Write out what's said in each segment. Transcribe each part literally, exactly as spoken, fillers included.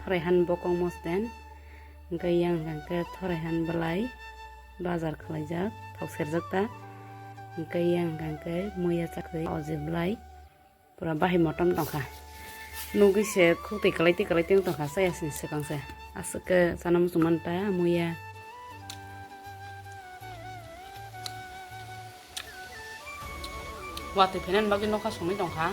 Thorai han bokong mosten, hwnkhe yang hwnkhe thorai han belai bazar khwlaijak, thok serjak ta, hwnkhe yang hwnkhe muya chakri oje belai. Pura bahai motom tongkha. Nugwi se khuk twi kwlai twi kwlai twi tongkha, chaya sini swkang se. Aswk khe chana muchung man ta muya. Watwi phainani bagwi nokha songwi tongkha.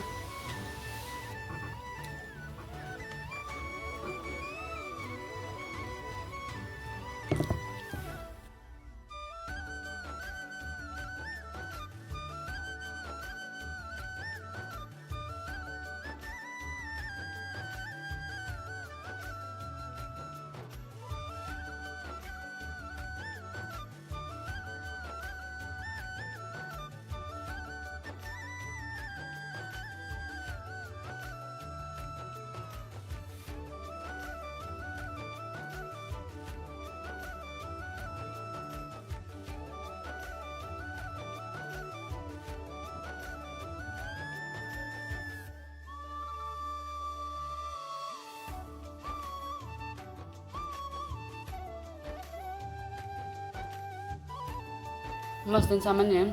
Mas din samanya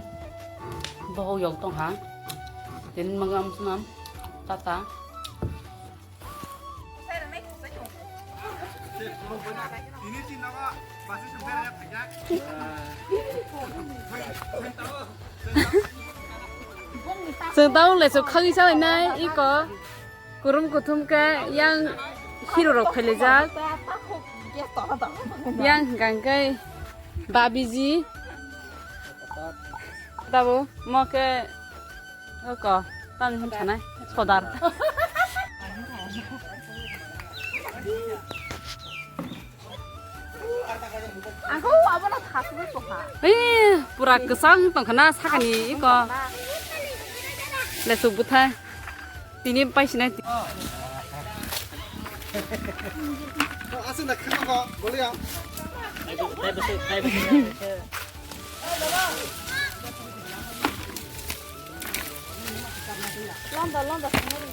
bohok yok tong ha. Din magam sunam tata. Chwng tabuk le chwng khagwi chalainai iko. Kurum kuthum khe yang hero rok phailaijak. Yang hwnkha hwnkhe babiji. Tabuk mo khe oko tamni hwn sanai sodar. Ang khe o abono thasugwi tongkha. Ei, pura kwchang tongkha na sakani iko. Lesuk bwthai. Tini paisina. Aswk na kheno ko, goliya. Landa, landa, sangari.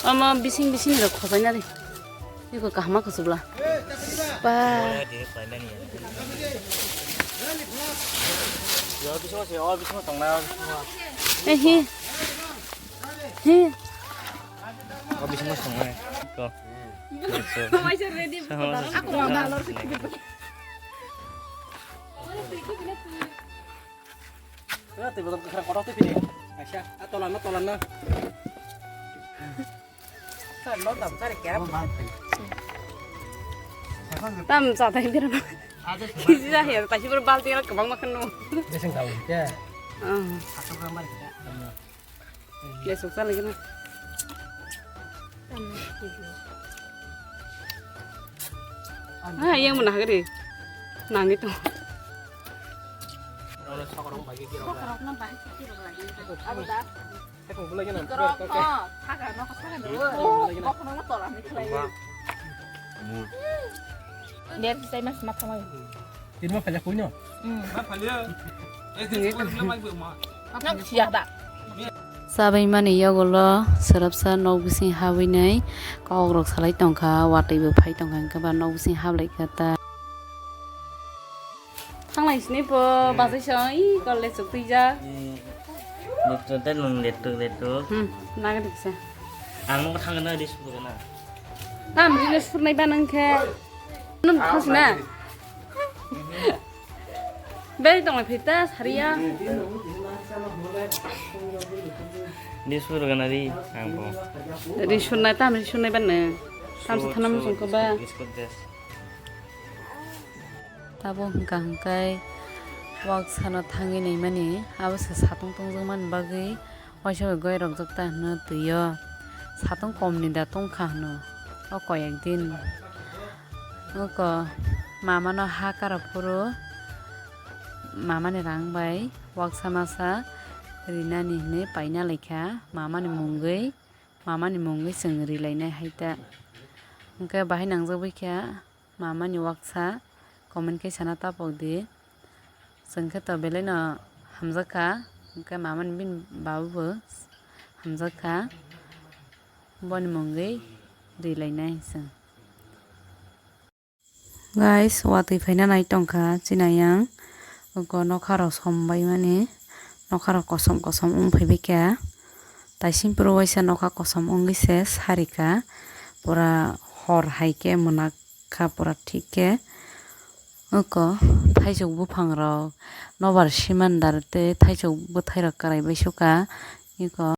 Omo bising bising rok khojaina de. Eko kahama kuchubla. Ba. Eh, hi. Hi. O bisingo songnai. Ko. Waisa ready. Sama sa. Ako ma balor. Eh, twi bodol kwkhwrang kotor twi phini. Kaisa, a tola no, tola no. Tam cha thai bira. Kisi ja her, ta sibur balti kwbang ma khanu. Beseng tau, ya. Ah. Satu gram balik ya. Lesuk chalaigwna. Ah, yang mana hagri? Nangni to. Ber kisai mas mat thamai. Tinma phaila koi no. Hmm. Ma phaila. Nang siya da. Chabai mani yogolo srapsa nok bising habwi nai kok rok salai tongkha, watwi bo phai tongkha, hwnkhe ba nok bising hablai kha ta. Thanglai sini po, hmm, bazai song, i kol le chuk twi jak. Ni, ni tu te nung le tu le tu. Hmm, nang dik sa. Ang nung thang na di su na. Tam ri le sur nai ba nang khe. Nung khas na. Beri tong le phita saria. Di sur ga na di, ang po. Ri sur nai tam ri sur nai ba nang. Tam sa thanam song ko ba. Biskut des. Tabuk hwnkha hwnkhe waksano thangwi naimani, abo se satung tongjakmani bagwi waisa bai goirokjak ta hwnwi twi-o. Satung komni da tongkha hwno o koyek din. Oko mamano ha kara phuru mamani rang bai waksa masa rinani hwnwi paina laikha mamani mungwi, mamani mungwi chwng rilainai hai ta. Hwnkhe bahai nangjagwi kha. Mamani waksa comment khe sana tapok di. Chwng khe to belai no hamjak kha, hwnkhe mamani bini babu bo Hamjakha, boni mungwi ri lainai chwng. Guys, watwi phaina nai tongkha chini ayang. Uko nokha rok sombaimani, nokha rok kosom kosom wng phaibaikha. Taising phuru waisa nokha kosom wngwi se sarikha. Pura hor hai khe mwnak kha pura thik khe. Uko thaisok buphang rok nobar simandar tei thaisok bwthai rok kwraibai sukha. Iko.